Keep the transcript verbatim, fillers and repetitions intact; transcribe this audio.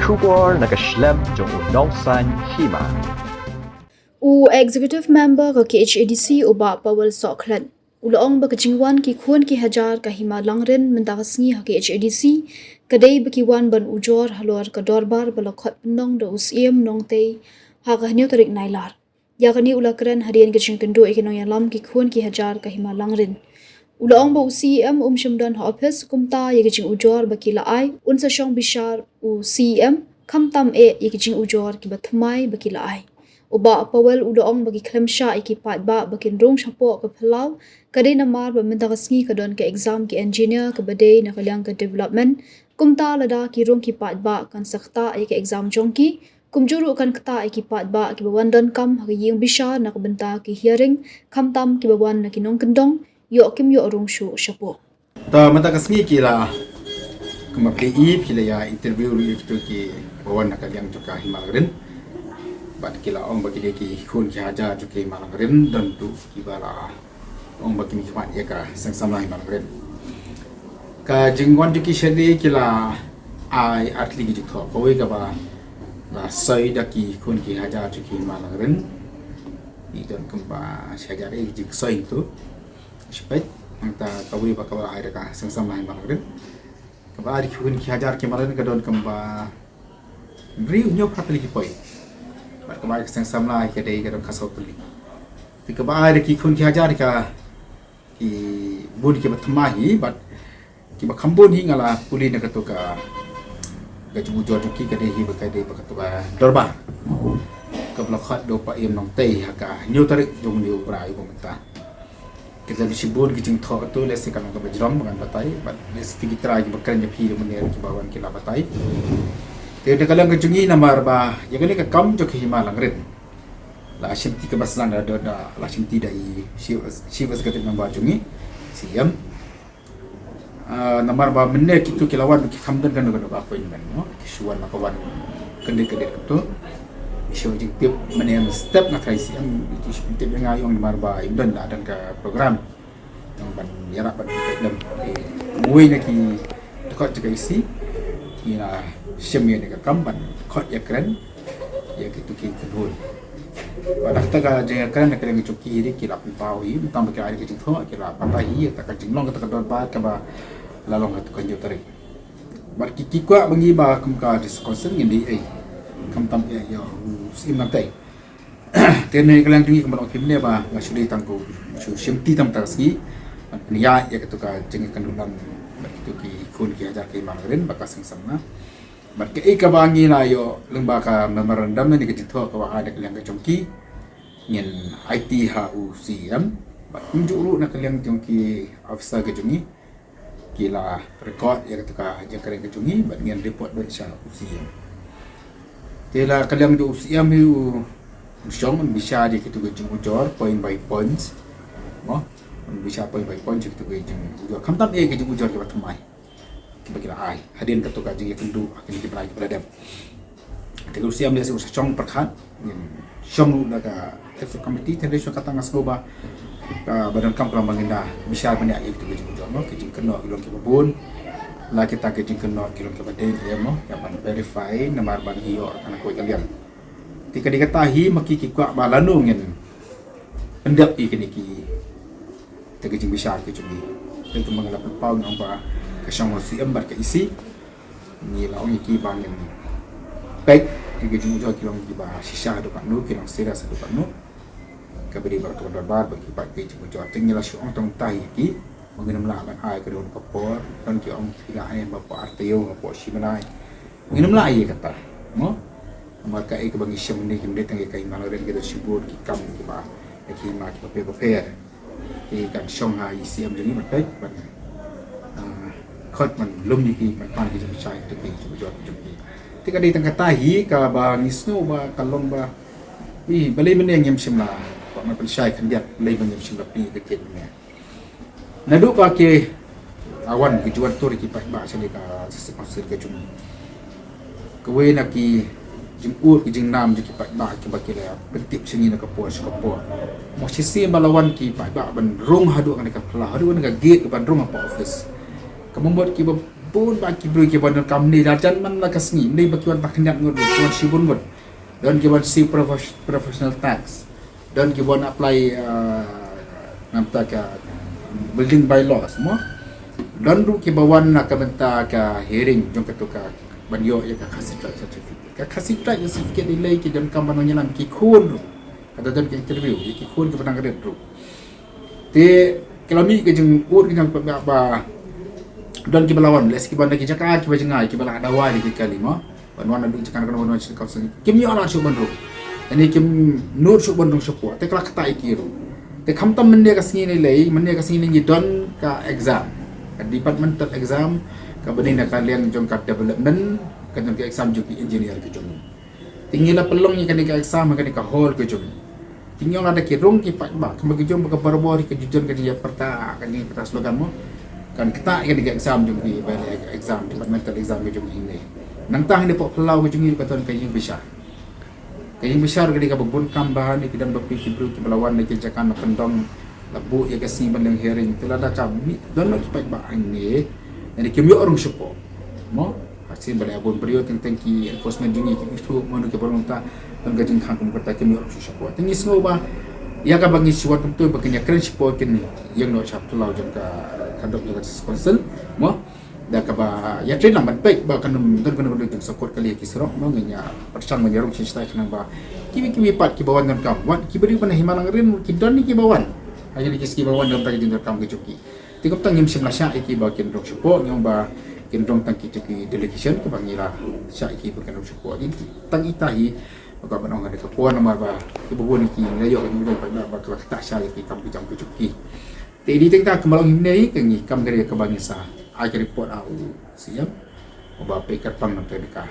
Khubor na ka shlem jong u nongsaiñ hima. U Executive Member ka K H A D C u Bah Powell Sohkhlet u la ong ba ka jingwan ki khun ki hajar ka Hima Langrin mynta ka sngi ha K H A D C ka dei ba ki wan ban ujor halor ka dorbar ba la khot pynlong da u Syiem Nongtei ha ka hynñiew tarik Nailar. Ïa kane u la kren hadien ka jingkynduh ïa ki nongïalam ki khun ki hajar ka Hima Langrin. U la ong ba u C E M um shym don ha ophis, kumta ïa ka jingujor ba ki la ai un sa shong bishar u C E M, khamtam eh ïa ki jingujor kiba thymmai ba ki la ai. U Bah Powell u la ong ba ki khlem shah ïa ki paidbah ba kin rung shapoh ka phyllaw ka dei namar ba mynta ka sngi ka don ka exam ki engineer kaba dei na ka liang ka development. Kumta lada ki rung ki paidbah kan sa ktah ïa ka exam jong ki, kumjuh ruh kan ktah ïa ki paidbah kiba wan donkam ha ka ïing bishar na ka bynta ki hearing, khamtam kiba wan na ki nongkyndong, ïoh kim ïoh rung shuh shapoh. Ta mynta ka sngi ki la, kumba phi i, ki la ïa interview ruh ïa kito kiba wan na ka liang jong ka Hima Langrin. Bad ki la ong ba ki dei ki khun ki hajar jong ka Hima Langrin, don ruh kiba la ong ba ki mih khmat ïa ka seng samla Hima Langrin. Ka jingwan jong ki shane ki la ai ar tylli ki jingthoh. Kawei kaba la soi da ki khun ki hajar jong ka Hima Langrin. I don kumba shi hajar eh jingsoi tu. Shipet, nangta kawei ba kaba ai da ka seng samla Hima Langrin. Kaba ai da ki khun ki hajar ka Hima Langrin ka don kumba hynriew hynñiew phra tylli ki point. Bad kaba ai ka seng samla ka dei ka don ka saw tylli. Te kaba ai da ki khun ki hajar ka, ki bun kiba thymmai hi, bad kiba kham bun hi nga la pule na kato ka, ka jingujor jong ki ka dei hi ba ka dei ba kato ka dorbar kaba la khot da u Syiem Nongtei ha ka hynñiew tarik jong une u Brai uba mynta. Kita bishibun ki jingthoh tu, lehse kan long kaba jrong ba ngan batai, bad lehse ki trai kiba kren ïa phi da mynne kiba wan ki la batai. Te da ka liang ka jong ngi namar ba ïa kane ka kam jong ka Hima Langrin la shimti kaba sdang da, da, da la shimti da i Chief, Chief Executive Member jong ngi, C E M. Ah, namar ba mynne kito ki la wan ki kham don kano kano ka appointment, no? Ki shu wan la ka wan kyndiat kyndiat kumto. Shu jingtip mynne step na ka C E M, ki shu tip ïa nga, ïong namar ba im don, la don ka program. Ïong ban ïarap ban pynpeit lem. Te kumwei na ki dkhot jong ka E C, ngi la shim ïa ka kam ban khot ïakren ïa kito ki kynhun. Bad da kata ka jingkren na ka liang jong ki hi, ki la pynpaw hi, mynta ba ki la ai ka jingthoh, ki la batai hi ïa kata ka jinglong kata ka dorbar kaba la long ha ka hynñiew tarik. Bad ki, ki kwah ba ngi ba kum ka District Council ngin ïai, khamtam ïa, ïa u Syiem Nongtei. Te na ka liang jong ngi kumba la ong phi mynne ba nga shu dei tang ko, shu shimti tang mynta ka sngi ban pynïaid ïa kato ka jingïakynduh lang bad kito ki khun ki hajar ka Hima Langrin bad ka seng samla. Bad kaei kaba ngi la ïoh lyngba ka memorandum ne ka jingthoh kaba ai na ka liang ka jong ki, ngin aiti ha u C E M. Bad kumjuh ruh na ka liang jong ki officer ka jong ngi, ki la record ïa kato ka jingkren ka jong ngi bad ngin report beit sha u C E M. Te la ka liang jong u C E M hi u shong un bishar ïa kito ki jingujor point by point. Mo, un bishar point by point ïa kito ki jingujor. Khamtam eh ki jingujor kiba thymmai kiba ki la ai hadien kato ka jingïakynduh ha kine ki bnai kiba la dep. Te u C E M lehse u sa shong pyrkhat, ngin shong ruh da ka executive committee, te lehse kata nga sngew ba, ah, ba donkam ka long ba ngin da bishar bniah ïa kito ki jingujor, no, ki jingkynnoh ki long kiba bun, la kita ki jingkynnoh ki long kiba dei, ïa mo, ïa ban verify namar ban ïoh ha kane ka liang. Te ka dei kata hi ma ki ki kwah ba lano ngin pyndep ïa kine ki, te ka jingbishar ka jong ngi. Te kumba nga la pynpaw nga ong ba ka shong ha u C E M bad ka E C. Ngi la ong ïa ki ba ngin peit ïa ki jingujor ki long kiba shisha haduh katno, ki long serious haduh katno. Kaba dei ba ka dorbar ba ki peit ki jingujor. Te ngi la shu ong tang mynta ïa ki ba ngin ym lah ban ai ka don ka por, don ki ong phi lah ai hapoh ar taïew, hapoh shi bnai. Ngin ym lah ïa kata, mo? Namar kaei kaba ngi shem mynne kim dei tang ïa ka Hima Langrin, ki don shibun ki kam kiba, ïa ki hima kiba pher bapher. Ki kan shong ha i C M jong ngi ban peit ban, ah, khot ban lum ïa ki ban pan ki jingshai ïa ki jingujor jong ki. Te ka dei tang kata hi kaba ngi sngew ba ka long ba, ih, balei mynne ngim shym la, ba ma pynshai khyndiat, balei ba ngim shym la plie ka case mynne. Naduh ba ki la wan ki ju wan tur ki paidbah sha ka District Council ka jong ngi. Kawei na ki jingud ki jingnam jong ki paidbah kiba ki la pyntip sha ngi na ka por sha ka por. Mo, shisien ba la wan ki paidbah ban rung haduh kane ka phyllaw, haduh kane ka gate ban rung hapoh office. Ka mut kiba Bun ba ki briew kiba donkam ne la jan man la ka sngi ne ba ki wan ba khyndiat ngut ruh, ki wan shibun ngut. Don kiba wan siew profes-, professional tax. Don kiba wan apply, uh, namta ka building bylaws mo. Don ruh kiba wan na ka bynta ka hearing jong katu ka ban ïoh ïa ka Khasi Tribe certificate. Ka Khasi Tribe certificate i lei ki donkam ban ïalam ki khun ruh. Kata don ka interview ïa ki khun kiba dang rit ruh. Te ka la mih ka jingud ka jingpynbeit ba don kiba la wan leh kiba na ki jaka kiba jngai kiba la dawa ïa ki kali mo. Ban wan na duk jaka na ka ban wan sha council. Kim ïoh lad shuh ban rung. Ani kim nud shuh ban rung shapoh. Te ka la ktah ïa ki ruh. Te khamtam mynne ka sngi ne lei, mynne ka sngi ne ngi don ka exam. Ka departmental exam, kaba dei na ka liang jong ka development, ka jong ka exam jong ki engineer ka jong ngi. Te ngi la pynlong ïa kane ka exam ha kane ka hall ka jong ngi. Te ngi ong lada ki rung ki paidbah, kumba ki jong ba ka barabor ka ju jon ka jingïapyrta, ka jingïapyrta slogan mo. Kan ktah ïa kane ka exam jong ngi, ba ïa ka exam, departmental exam ka jong ngi ne. Nangta hangne hapoh phyllaw ka jong ngi ka don ka ïing bishar. Ka ïing bishar ka dei kaba bun kam bha ne, ki don bapli ki briew kiba la wan na ki jaka na kyndong, la buh ïa ka sngi ban long hearing. Te lada ka mih don ki paidbah hangne, ne kim ïoh rung shapoh. Mo? Ha sien ba la bun briew teng teng ki enforcement jong ngi ki ithuh mano ki ba long ta, don ka jingkhang kum kata kim ïoh rung shapoh. Te ngi sngew ba ïa kaba ngi shu wan kumto ba kin ïakren shapoh kin ïeng noh sha phyllaw jong ka, ka dong jong ka District Council. Mo? Da kaba ïa trei lang ban peit ba kan ym don kano kano jingsakhot kali ki surok mo, ngin ïa pyrshang ban ïa rung shisha khnang ba kiwei kiwei pat kiba wan donkam. Wan ki briew ba na Hima Langrin ki don ne kiba wan. Ha ïa ki kiba wan don tang ki jingdonkam ki jong ki. Te kumta ngim shym la shah ïa ki ba kin rung shapoh, ngi ong ba kin rung tang ki jong ki delegation kaba ngi la shah ïa ki ba kin rung shapoh. Ïa tang ita hi ba ka ban ong ha ka por namar ba kiba bun ki la ïoh ki ba ba ka la ktah sha ïa ki kam ki jam ki jong ki. Te dei tang ta ka ba long hynne ka ngi kam ka dei kaba ngi sa ai ka report ha u C M. Uba peit kyrpang na ka dei ka.